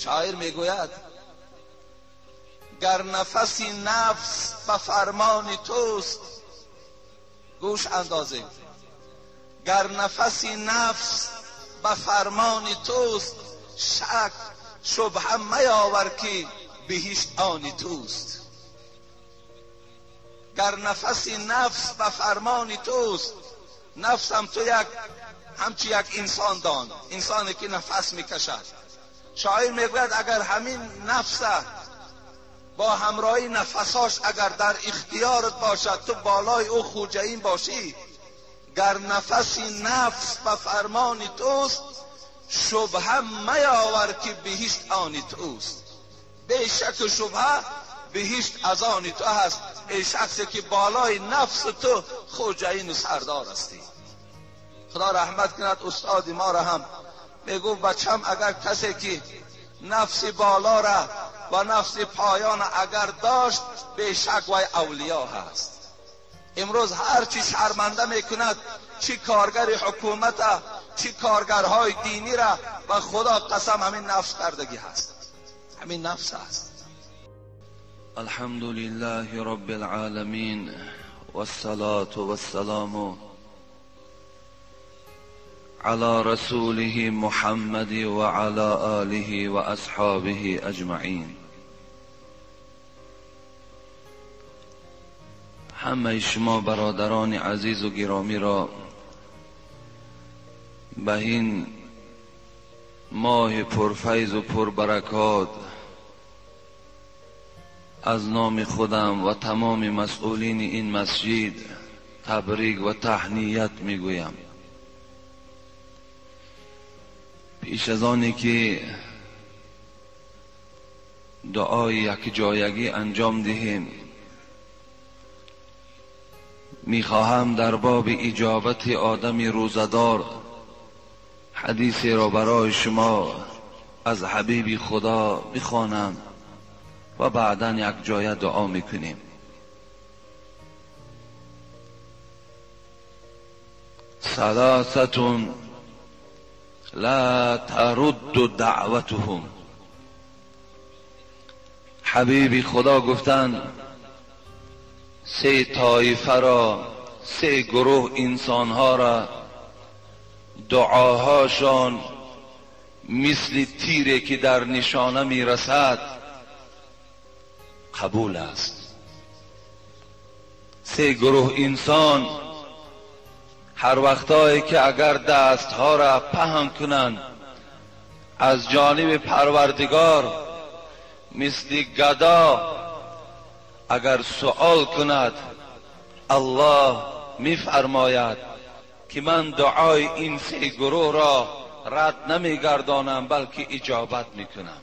شاعر میگوید گر نفسی نفس به فرمان توست، گوش اندازه، گر نفسی نفس به فرمان توست، شک شبهه میاور که بهشت آن توست. گر نفسی نفس به فرمان توست، نفسم تو یک همچی یک انسان دان، انسانی که نفس میکشد. شاعر میگوید اگر همین نفس با همراهی نفساش اگر در اختیارت باشد، تو بالای او خوجه‌ای باشی. گر نفسی نفس به فرمان توست، شبهه میاور که بهشت آن توست. به شک و شبهه بهشت از آن تو هست، ای شخصی که بالای نفس تو خوجه‌ای و سردار هستی. خدا رحمت کند استاد ما را هم میگو بچم اگر کسی که نفس بالا را و نفس پایان اگر داشت، به شک وای اولیا هست. امروز هر چی شرمنده میکند، چی کارگر حکومت، چی کارگرهای دینی را، و خدا قسم همین نفس کردگی هست، همین نفس هست. الحمد لله رب العالمین والصلاة والسلام على رسوله محمد وعلى آله وأصحابه اجمعین. همه شما برادران عزیز و گرامی را به این ماه پرفیض و پربرکات از نام خودم و تمام مسئولین این مسجد تبریک و تهنیت میگویم. پیش از آنی که دعای یک جایگی انجام دهیم، میخواهم در باب اجابت آدم روزدار حدیثی را برای شما از حبیب خدا بخوانم و بعدا یک جای دعا میکنیم. ثلاثة لا ترد دعوتهم. حبیب خدا گفتند سه طایفه را، سه گروه انسانها را دعاهاشان مثل تیری که در نشانه میرسد قبول است. سه گروه انسان هر وقتایی که اگر دستها را پهن کنند از جانب پروردگار، مثل گدا اگر سؤال کند، الله میفرماید که من دعای این سه گروه را رد نمیگردانم، بلکه اجابت میکنم.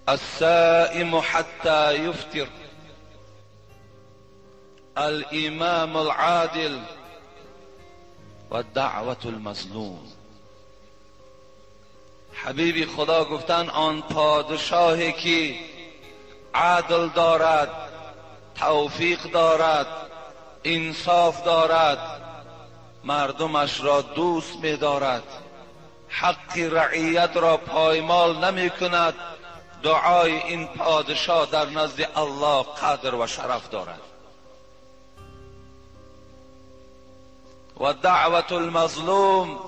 الصائم حتی یفطر، الامام العادل و دعوت المظلوم. حبیب خدا گفتن آن پادشاهی که عدل دارد، توفیق دارد، انصاف دارد، مردمش را دوست می‌دارد، حق رعیت را پایمال نمی کند، دعای این پادشاه در نزد الله قدر و شرف دارد. و دعوت المظلوم،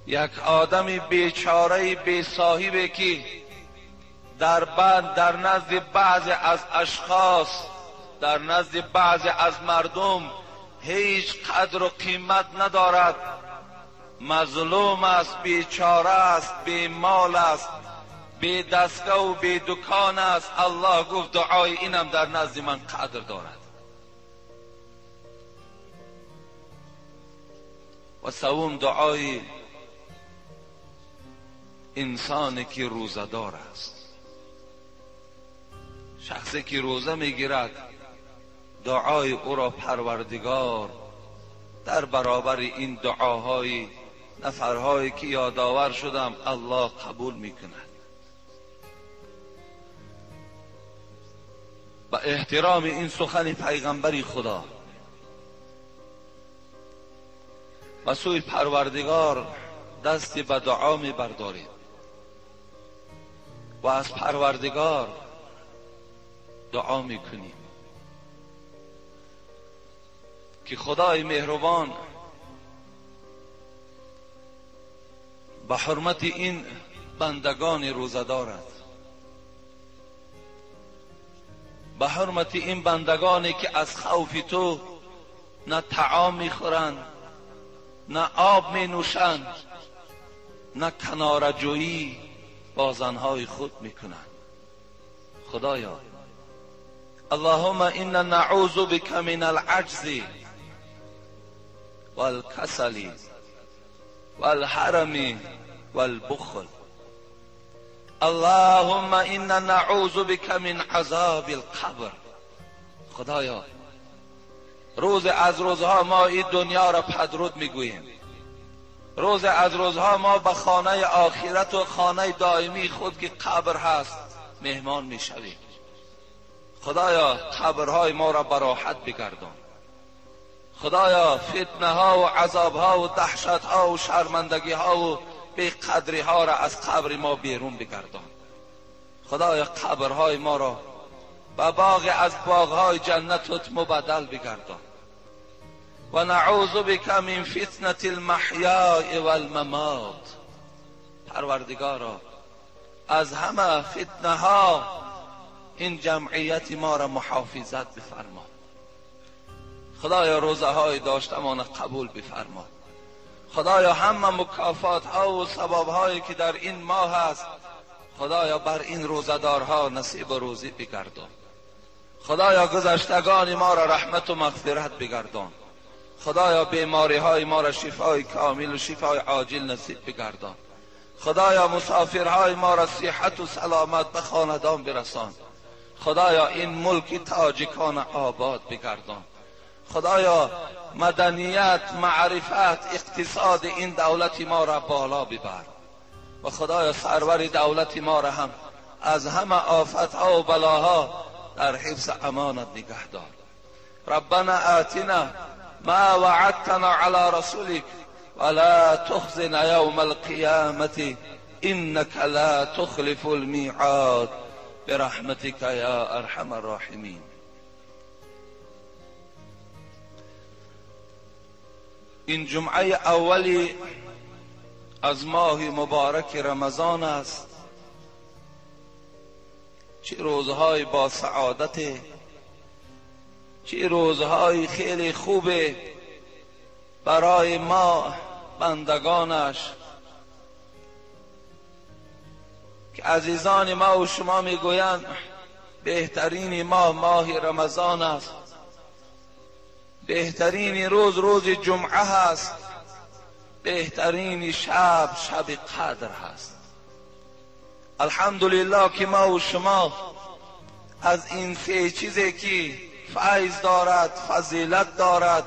یک آدم بیچاره بی صاحبی که در بند در نزد بعضی از اشخاص، در نزد بعضی از مردم هیچ قدر و قیمت ندارد، مظلوم است، بیچاره است، بی مال است، بی دستگاه و بی دکان است. الله گفت دعای اینم در نزد من قدر دارد. و سوم دعای انسانی که روزه‌دار است، شخصی که روزه میگیرد دعای او را پروردگار در برابر این دعاهای نفرهایی که یادآور شدم الله قبول میکند. با احترام این سخن پیغمبر خدا و سوی پروردگار دست به دعا می برداریم و از پروردگار دعا می کنیم که خدای مهربان به حرمت این بندگان روزه دارد، به حرمت این بندگانی که از خوف تو نه طعام میخورند، نه آب می نوشند، نه کناره‌جویی با زنهای خود میکنند. خدایا اللهم انا نعوذ بك من العجز والکسل والحرم والبخل. اللهم انا نعوذ بك من عذاب القبر. خدایا روز از روزها ما این دنیا را پدرود میگوییم، روز از روزها ما به خانه آخرت و خانه دائمی خود که قبر هست مهمان میشویم. خدایا قبرهای ما را براحت بگردان. خدایا فتنه ها و عذاب ها و دهشت ها و شرمندگی ها و بیقدری ها را از قبر ما بیرون بگردان. خدایا قبرهای ما را به باغ از باغهای جنتت مبدل بگردان. و نعوذ بک من فتنة المحیاء والممات. پروردگارا از همه فتنه ها این جمعیت ما را محافظت بفرما. خدایا روزه های داشتمان قبول بفرما. خدایا همه مکافات ها و ثواب هایی که در این ماه هست خدایا بر این روزه‌دارها نصیب و روزی بگردان. خدایا گذشتگان ما را رحمت و مغفرت بگردان. خدایا بیماری های ما را شفای کامل و شفای عاجل نصیب بگردان. خدایا مسافرهای ما را صحت و سلامت به خاندان برسان. خدایا این ملک تاجیکان آباد بگردان. خدایا مدنیت، معرفت، اقتصاد این دولت ما را بالا ببر. و خدایا سرور دولت ما را هم از همه آفتها و بلاها در حفظ امانت نگه دار. ربنا آتنا ما وعدتنا على رسولك ولا تخزنا يوم القيامة إنك لا تخلف الميعاد برحمتك يا أرحم الراحمين. این جمعه اولی از ماه مبارک رمضان است. چه روزهای با سعادت، چه روزهای خیلی خوبه برای ما بندگانش که عزیزان ما و شما میگویند بهترین ماه ماه رمضان است، بهترین روز روز جمعه هست، بهترین شب شب قدر هست. الحمدلله که ما و شما از این سه چیزی که فیض دارد، فضیلت دارد،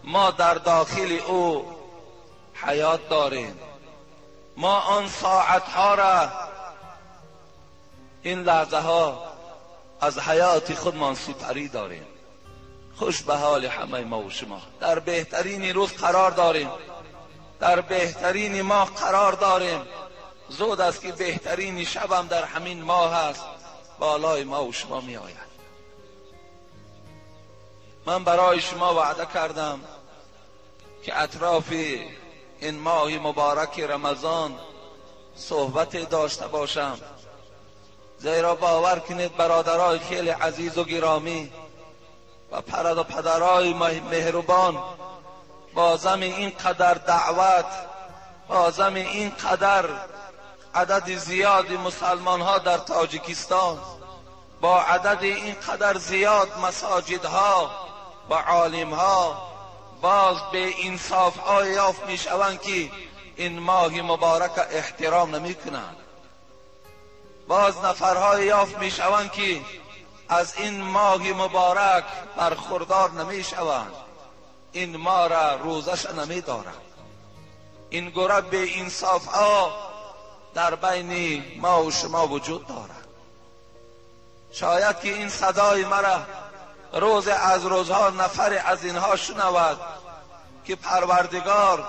ما در داخل او حیات داریم. ما آن ساعتها را، این لحظه ها از حیات خودمان سپری داریم. خوش به حال همه ما و شما در بهترین روز قرار داریم، در بهترین ماه قرار داریم. زود است که بهترین شبم در همین ماه است، بالای ما و شما می آید. من برای شما وعده کردم که اطراف این ماه مبارک رمضان صحبت داشته باشم، زیرا باور کنید برادرای خیلی عزیز و گرامی و پرد و پدرای مهربان، بازم این قدر دعوت، بازم این قدر عدد زیاد مسلمان ها در تاجیکستان، با عدد این قدر زیاد مساجدها و عالم ها، باز به انصاف ها یافت می شوند که این ماه مبارک احترام نمی کنند. باز نفرهای یافت می شوند که از این ماه مبارک برخوردار نمی شوند، این ماه را روزش نمی دارند. این گروه به انصاف ها در بین ما و شما وجود دارد. شاید که این صدای مرا روز از روزها نفر از اینها شنود که پروردگار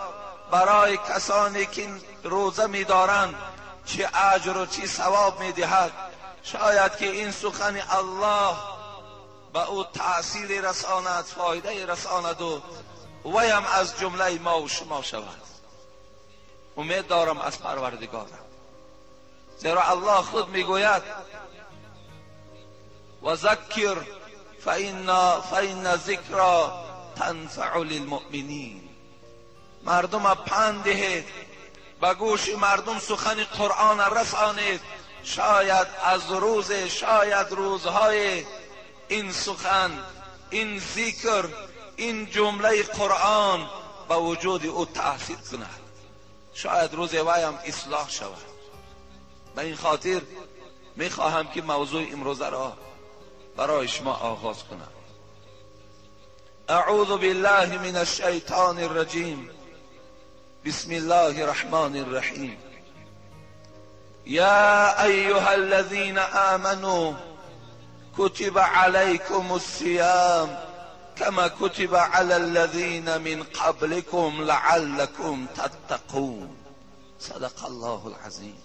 برای کسانی که روزه می‌دارند چه اجر و چه ثواب می‌دهد. شاید که این سخن الله به او تأثیر رساند، فایده رساند و ویم از جمله ما و شما شود. امید دارم از پروردگارم، زیرا الله خود میگوید و ذکر فإن ذکر تنفع للمؤمنین. مردم پند دهید، به گوش مردم سخن قرآن رسانید، شاید از روز، شاید روزهای این سخن، این ذکر، این جمله قرآن به وجود او تأثیر کند، شاید روز وایم اصلاح شود. به این خاطر میخواهم که موضوع امروز را برای شما آغاز کنم. اعوذ بالله من الشیطان الرجیم، بسم الله الرحمن الرحیم. یا ایها الذین آمنوا كتب عليكم الصيام كما كتب على الذين من قبلكم لعلكم تتقون. صدق الله العظیم.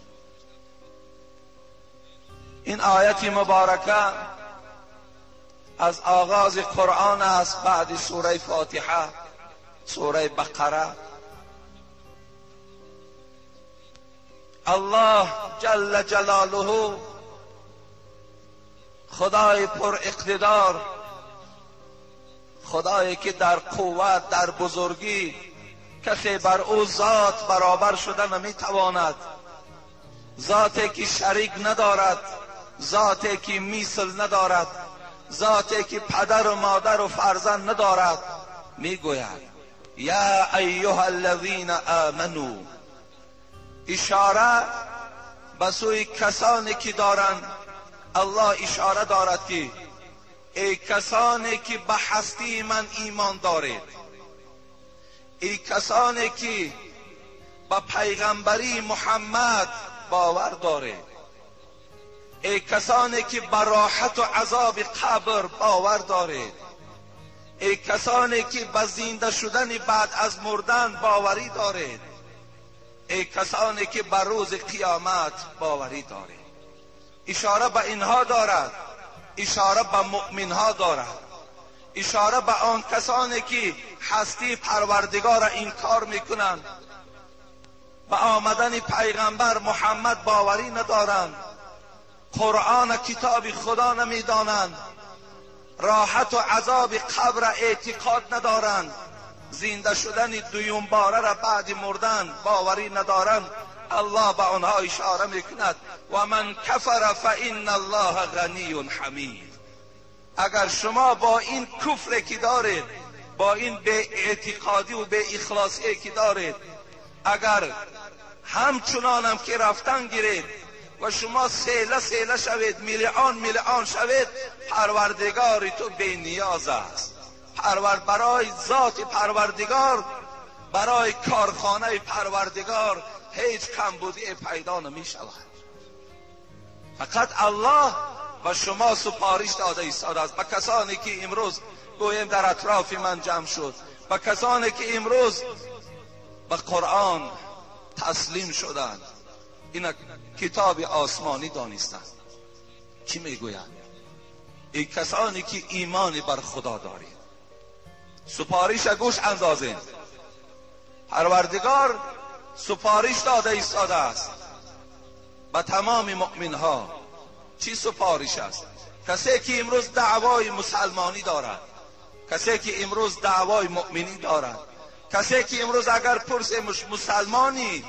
این آیت مبارکه از آغاز قرآن است، بعد سوره فاتحه، سوره بقره. الله جل جلاله، خدای پر اقتدار، خدایی که در قوت، در بزرگی کسی بر او ذات برابر شده نمیتواند، ذاتی که شریک ندارد، ذاتی که مثل ندارد، ذاتی که پدر و مادر و فرزند ندارد، میگوید یا ایها الذین آمنو. اشاره به سوی کسانی که دارند، الله اشاره دارد که ای کسانی که به هستی من ایمان دارید، ای کسانی که به پیغمبری محمد باور دارید، ای کسانی که به راحت و عذاب قبر باور دارید، ای کسانی که به زنده شدن بعد از مردن باوری دارید، ای کسانی که به روز قیامت باوری دارید. اشاره به اینها دارد، اشاره به مؤمنها دارد، اشاره به آن کسانی که هستی پروردگار را انکار میکنند، به آمدن پیغمبر محمد باوری ندارند، قرآن کتاب خدا نمیدانند، راحت و عذاب قبر اعتقاد ندارند، زنده شدن دویم باره را بعد مردن باوری ندارند. الله به آنها اشاره میکند و من کفر فان الله غنی حمید. اگر شما با این کفر که دارید، با این بی اعتقادی و بی اخلاصی که دارید، اگر همچنانم که رفتن گیرید و شما سیله سیله شوید، میلیون میلیون شوید، پروردگار تو بی نیاز است. برای ذات پروردگار، برای کارخانه پروردگار هیچ کمبودی پیدا نمی شود. فقط الله و شما سپارش داده ایستاده است. به کسانی که امروز گویم در اطراف من جمع شد، به کسانی که امروز به قرآن تسلیم شدند، این کتاب آسمانی دانستند، چی میگویند؟ ای کسانی که ایمان بر خدا دارید، سپارش گوش اندازید. پروردگار سپارش داده ایستاده است به تمام مؤمن ها. چی سپارش است؟ کسی که امروز دعوای مسلمانی دارد، کسی که امروز دعوای مؤمنی دارد، کسی که امروز اگر پرس مسلمانی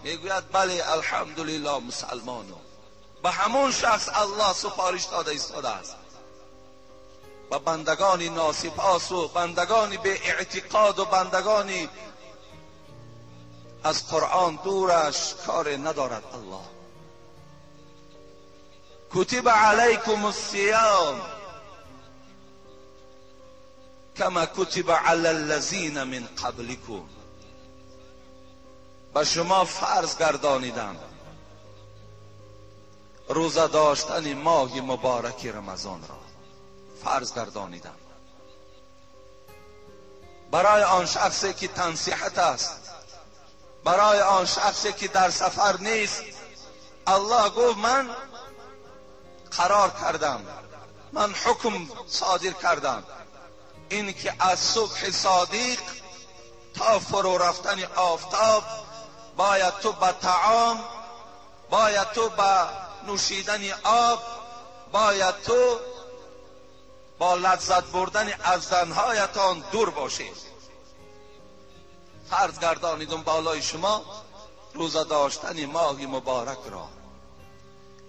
میگوید بله الحمدلله مسلمانم، به همون شخص الله سپارش داده ایستاده است. و بندگان ناسپاس و بندگان به اعتقاد و بندگان از قرآن دورش کار ندارد الله. کتب علیکم الصیام کما کتب علی الذین من قبلکم. به شما فرض گردانیدم روزه داشتن ماه مبارک رمضان را فرض گردانیدم برای آن شخصی که تنصیحت است، برای آن شخصی که در سفر نیست الله گفت من قرار کردم، من حکم صادر کردم، این که از صبح صادق تا فرو رفتن آفتاب باید تو به طعام، باید تو به نوشیدن آب، باید تو با لذت بردن از زنهایتان دور باشید. فرض گردانیدم بالای شما روزه داشتن ماه مبارک را.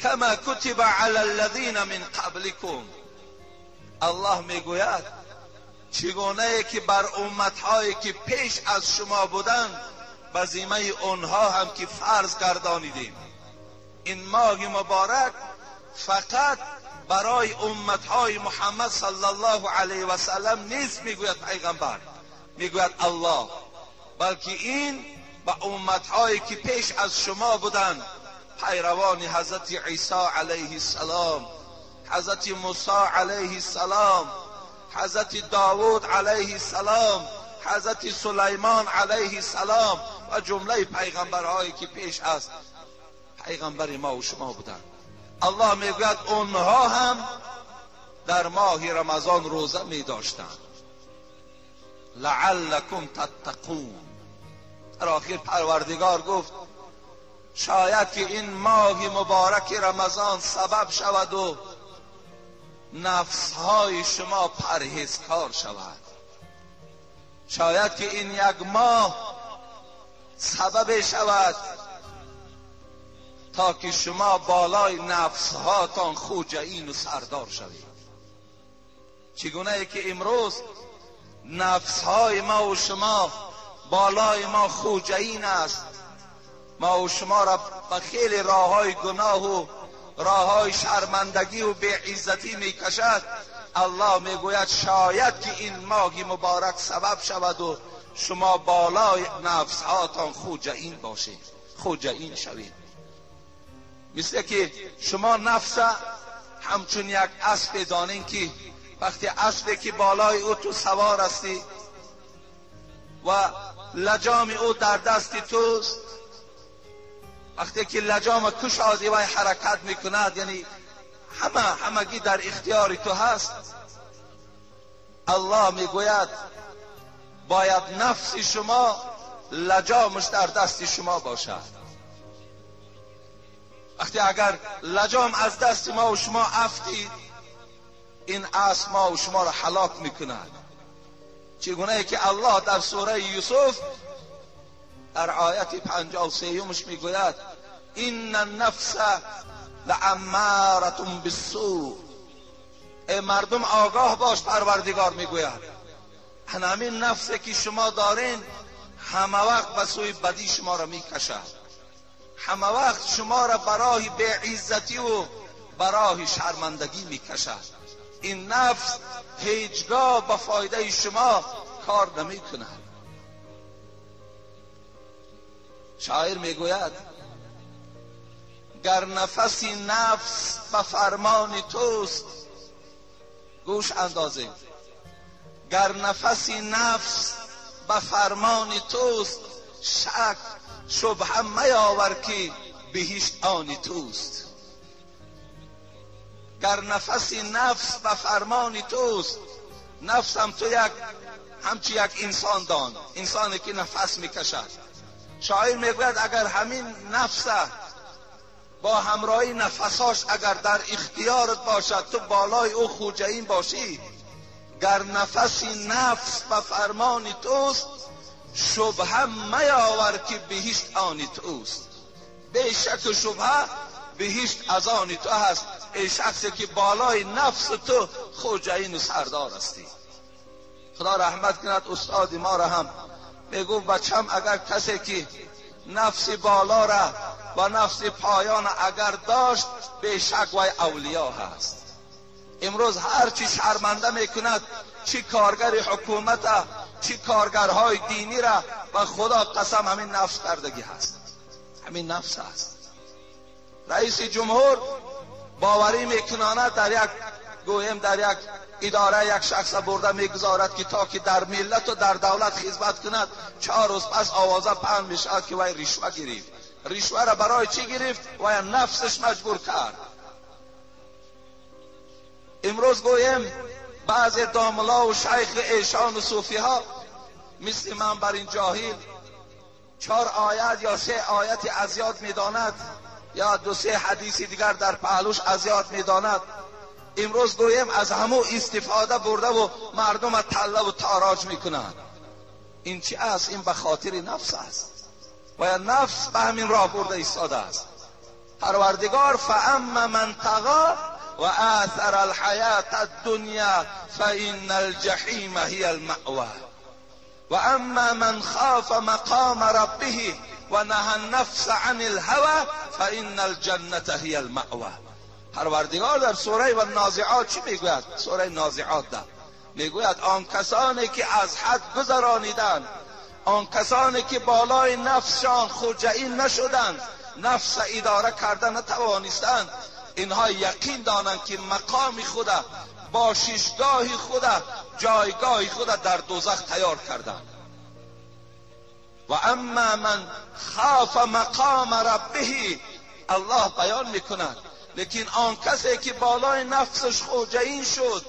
کما کتب علی الذین من قبلکم، الله میگوید چگونه که بر امتهایی که پیش از شما بودند به ذمه آنها هم که فرض گردانیدیم. این ماه مبارک فقط برای امتهای محمد صلی الله علیه و سلم نیست، میگوید پیغمبر، میگوید الله، بلکه این به امتهایی که پیش از شما بودند، پیروان حضرت عیسی علیه السلام، حضرت موسی علیه السلام، حضرت داود علیه السلام، حضرت سلیمان علیه السلام و جمله پیغمبرهایی که پیش از پیغمبر ما و شما بودند. الله میگوید اونها هم در ماه رمضان روزه می داشتند. لعلکم تتقون. در آخر پروردگار گفت شاید که این ماه مبارک رمضان سبب شود و نفسهای شما پرهیزکار شود. شاید که این یک ماه سبب شود تا که شما بالای نفسهاتان خوجین و سردار شوید. چگونه ای که امروز نفسهای ما و شما بالای ما خوجین است، ما و شما را به خیلی راههای گناه و راههای شرمندگی و بی‌عزتی میکشد. الله میگوید شاید که این ماه مبارک سبب شود و شما بالای نفسهاتان خوجین باشید، خوجین شوید. مثل که شما نفس همچون یک اسب دانین که وقتی اسبی که بالای او تو سوار هستی و لجام او در دست توست، وقتی که لجام کشادی و حرکت میکند، یعنی همگی در اختیار تو هست. الله میگوید باید نفس شما لجامش در دست شما باشد. وقتی اگر لجام از دست ما و شما افتید، این اسب ما و شما را هلاک میکند. چگونه ای که الله در سوره یوسف در آیت 53 میگوید ان النفس لاماره بالسوء. ای مردم آگاه باش، پروردگار میگوید همین نفسی که شما دارین همه وقت به سوی بدی شما را میکشد، همه وقت شما را برای بی‌عزتی و برای شرمندگی میکشد. این نفس هیچگاه به فایده شما کار نمیکند. شاعر میگوید گر نفسی نفس به فرمان توست، گوش اندازه، گر نفسی نفس به فرمان توست، شک شبهه میاور که بهشت آن توست. گر نفسی نفس به فرمان توست، نفسم تو یک همچی یک انسان دان، انسانی که نفس میکشد. شاعر میگوید اگر همین نفس با همراهی نفساش اگر در اختیارت باشد، تو بالای او خوجین باشی. گر نفسی نفس به فرمان توست، شبهه میاور که بهشت آن توست. به شک و شبهه بهشت از آن تو هست، ای شخصی که بالای نفس تو خوجین و سردار هستی. خدا رحمت کند استاد ما را هم میگو بچم اگر کسی که نفس بالا را و نفس پایان اگر داشت، به شک وی اولیا هست. امروز هر چی شرمنده میکند، چی کارگر حکومت، چی کارگرهای دینی را، و خدا قسم همین نفس کردگی هست، همین نفس هست. رئیس جمهور باوری میکنانه در یک گویم در یک اداره یک شخص برده میگذارد که تا که در ملت و در دولت خدمت کند، 4 روز پس آوازه پهن میشود که وی رشوه گرفت. رشوه را برای چی گرفت؟ وی نفسش مجبور کرد. امروز گویم بعض داملا و شیخ ایشان و صوفی ها مثل من بر این جاهل 4 آیت یا 3 آیت از یاد میداند یا 2-3 حدیث دیگر در پهلوش از یاد میداند. امروز گویم از همو استفاده برده و مردم تله و تاراج میکنند. این چی است؟ این به خاطر نفس است و نفس به همین راه برده ایستاده است. پروردگار فاما من طغی و آثر الحیاة الدنیا فإن الجحیم هی المأوی و اما من خاف مقام ربه و نهى النفس عن الهوى فإن الجنة هی المأوی. پروردگار در سوره و نازعات چی میگوید؟ سوره نازعات در میگوید آن کسانی که از حد گذرانیدند، آن کسانی که بالای نفسشان خوجه‌ای نشدند، نفس اداره کرده نتوانستند، اینها یقین دانند که مقام خود، باششگاه خود، جایگاه خود در دوزخ تیار کردند. و اما من خاف مقام ربه، الله بیان میکند، لیکن آن کسی که بالای نفسش خوجه‌ای شد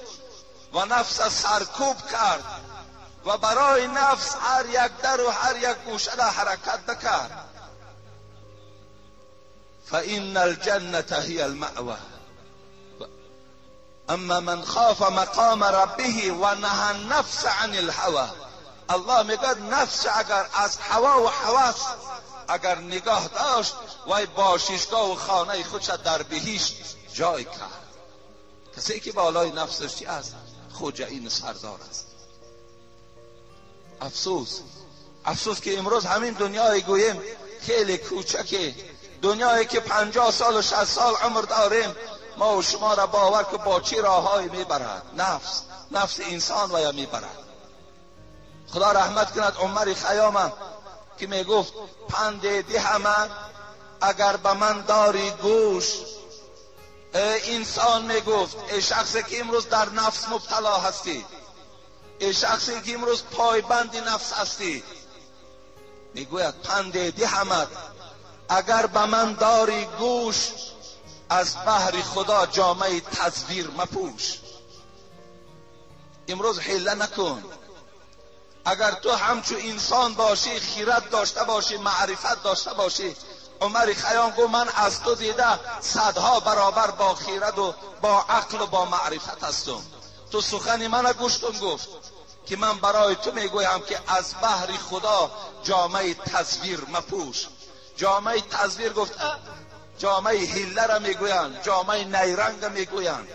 و نفس سرکوب کرد و برای نفس هر یک در و هر یک گوشه در حرکت نکرد، فإن الجنة هي المأوى. اما من خاف مقام ربه و نهى النفس عن الهوى، الله میگه نفس اگر از هوا و هوس اگر نگاه داشت، وی باششگاه و خانه خودش در بهشت جای کرد. کسی که بالای نفسش چی است؟ خوجه‌ای سردار است. افسوس، افسوس که امروز همین دنیای گوییم خیلی کوچکه، دنیایی که 50 سال و 60 سال عمر داریم، ما و شما را باور که با چی راههایی میبرد نفس، نفس انسان و یا میبرد. خدا رحمت کند عمر خیام که میگفت پند دهمت اگر به من داری گوش. ای انسان، میگفت، ای شخصی که امروز در نفس مبتلا هستی، ای شخصی که امروز پایبند نفس هستی، میگوید پند دهمت اگر به من داری گوش، از بهر خدا جامه تزویر مپوش. امروز حیله نکن. اگر تو همچو انسان باشی، خیرت داشته باشی، معرفت داشته باشی، عمر خیام گفت من از تو دیده صدها برابر با خیرت و با عقل و با معرفت هستم. تو سخن من گوش کن، گفت که من برای تو میگویم که از بهر خدا جامه تزویر مپوش. جامه تزویر گفت جامه حیله را میگویند، جامه نیرنگ میگویند،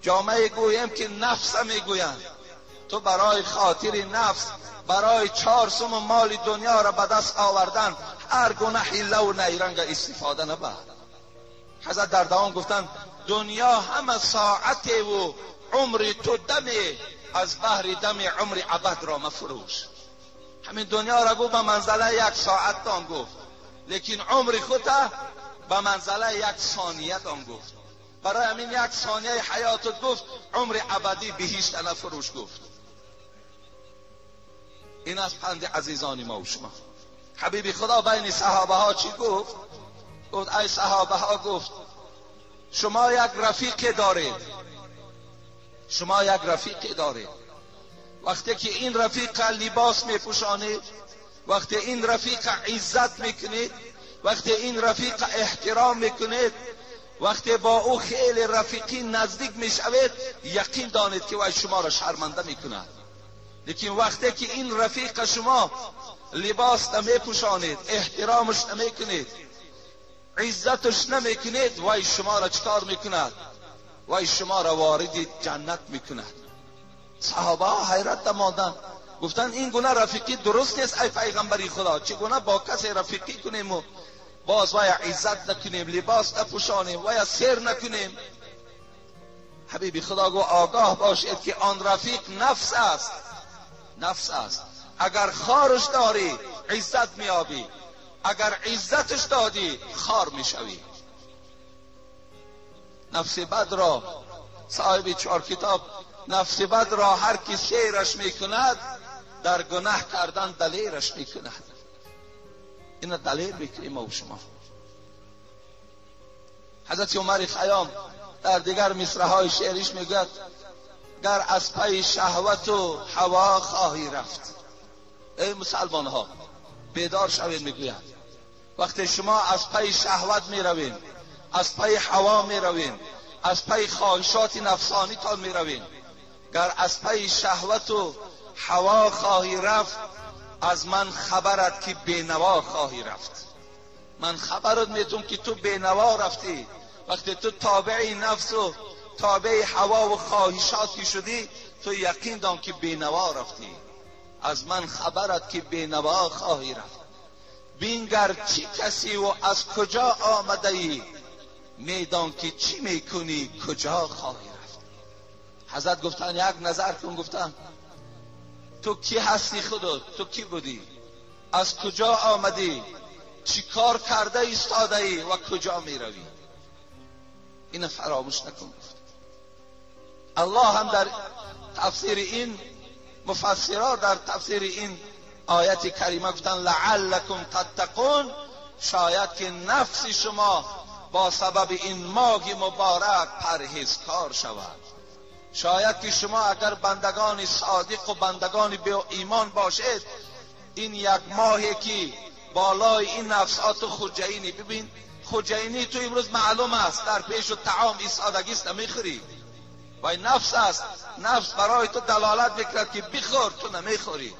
جامه گویم که نفس میگویند. تو برای خاطر نفس، برای 4 سوم مال دنیا را به دست آوردن، هر گونه حیله و نیرنگ استفاده نبر. حضرت در دوام گفتن دنیا همه ساعت و عمر تو دم، از بهر دم عمر ابد را مفروش. همین دنیا را گفت به منزله یک ساعت دان گفت، لیکن عمر خود به منزله یک ثانیه دان گفت. برای همین یک ثانیه حیاتت گفت عمر ابدی بهشت نفروش گفت. این از پند عزیزان ما و شما. حبیبی خدا بین صحابه ها چی گفت؟ گفت ای صحابه ها، گفت شما یک رفیق دارید، شما یک رفیق دارید. وقتی که این رفیق لباس میپوشانید، وقتی این رفیق عزت میکنید، وقتی این رفیق احترام میکنید، وقتی با او خیلی رفیقی نزدیک میشوید، یقین دانید که وی شما را شرمنده میکند. لیکن وقتی که این رفیق شما لباس نمیپوشانید، احترامش نمیکنید، عزتش نمیکنید، وی شما را چکار میکند؟ وی شما را وارد جنت میکند. صحابه ها حیرت ماندند، گفتن این گونه رفیقی درست نیست ای پیغمبری خدا، چگونه با کسی رفیقی کنیم و باز وی عزت نکنیم، لباس نپوشانیم، وی سیر نکنیم؟ حبیبی خدا گو آگاه باشید که آن رفیق نفس است، نفس است. اگر خارش داری عزت میابی، اگر عزتش دادی خار میشوی. نفس بد را صاحب 4 کتاب، نفس بد را هر کی سیرش میکند در گناه کردن دلیرش میکند. اینا دلیر میکنیم ما و شما. حضرت عمر خیام در دیگر مصرع‌های شعریش میگوید گر از پی شهوت و هوا خواهی رفت. ای مسلمان ها بیدار شوید، میگوید وقتی شما از پی شهوت میروین، از پی هوا میروین، از پی خواهشات نفسانی تان میروین، گر از پی شهوت و هوا خواهی رفت، از من خبرت که بینوا خواهی رفت. من خبرت میتونم که تو بینوا رفتی. وقتی تو تابع نفس و تابع هوا و خواهشات که شدی، تو یقین دان که بینوا رفتی. از من خبرت که بینوا خواهی رفت. بینگر چی کسی و از کجا آمده ای، میدان که چی میکنی کجا خواهی رفت. حضرت گفتن یک نظر کن، گفتن تو کی هستی خودت، تو کی بودی، از کجا آمدی، چی کار کرده ایستاده ای و کجا میروی. اینو فراموش نکن. گفت الله هم در تفسیر این، مفسرها در تفسیر این آیت کریمه گفتن لعلکم تتقون، شاید که نفس شما با سبب این ماه مبارک پرهیزکار شود. شاید که شما اگر بندگان صادق و بندگان به ایمان باشید، این یک ماهی که بالای این نفسات خوجینی، ببین خوجینی تو امروز معلوم است در پیش و طعام ایستادگی است نمیخوری، و این نفس است، نفس برای تو دلالت میکرد که بخور، تو نمیخوری،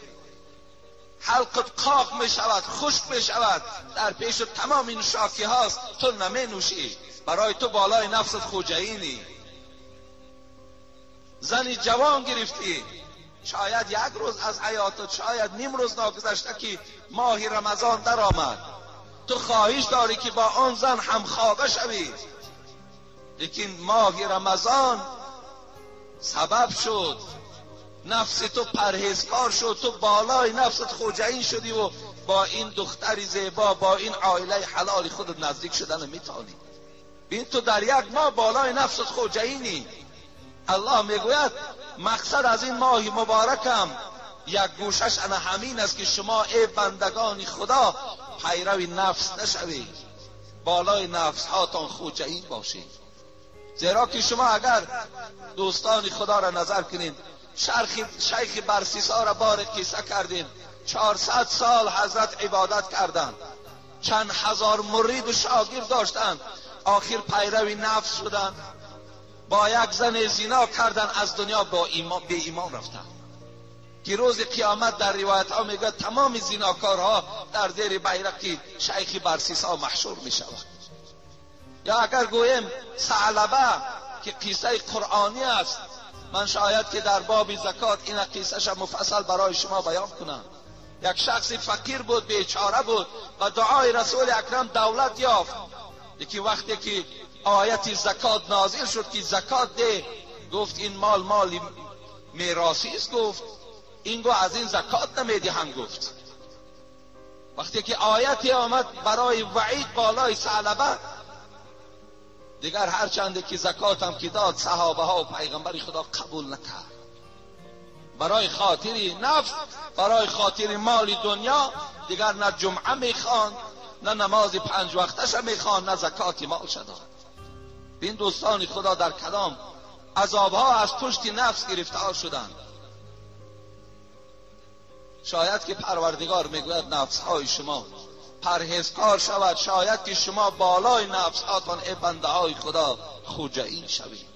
حلقت قاق میشود، خشک میشود، در پیش و تمام این شاکی هاست، تو نمی نوشی، برای تو بالای نفست خوجینی. زنی جوان گرفتی، شاید یک روز از حیاتت، شاید نیم روز ناگذشته که ماه رمضان در آمد، تو خواهش داری که با آن زن همخوابه شوی، لیکن ماه رمضان سبب شد نفس تو پرهیزکار شد، تو بالای نفست خوجین شدی و با این دختر زیبا، با این عائله حلال خودت نزدیک شدن میتونی. ببین تو در یک ماه بالای نفست خوجینی. الله میگوید مقصد از این ماه مبارکم یک گوشش انا همین است که شما ای بندگان خدا پیرو نفس نشوید، بالای نفس هاتان خوجین باشید. زیرا که شما اگر دوستان خدا را نظر کنید، شیخ برسیسا را بار قصه کردیم، 400 سال حضرت عبادت کردند، چند هزار مرید و شاگرد داشتند، آخر پیرو نفس شدند، با یک زن زنا کردن، از دنیا با ایمان به ایمان رفتن. که روز قیامت در روایت ها میگه تمام زیناکارها در زیر بیرق شیخ برسیسا محشور میشود. یا اگر گویم ثعلبه که قصه قرآنی است، من شاید که در باب زکات این قصه مفصل برای شما بیان کنم. یک شخص فقیر بود، بیچاره بود و دعای رسول اکرم دولت یافت. یکی وقتی که آیت زکات نازل شد که زکات ده، گفت این مال مال میراثی است، گفت این گو از این زکات نمیدهم. گفت وقتی که آیتی آمد برای وعید بالای ثعلبه، دیگر هر چند که زکات هم که داد، صحابه ها و پیغمبر خدا قبول نکرد. برای خاطر نفس، برای خاطر مال دنیا، دیگر نه جمعه میخواند، نه نماز 5 وقتش میخواند، نه زکات مالش داد. این دوستان خدا در کلام عذاب ها از پشت نفس گرفتار شدند. شاید که پروردگار میگوید نفس های شما پرهیزکار شود، شاید که شما بالای نفس هاتان ای بنده های خدا خوجین شوید.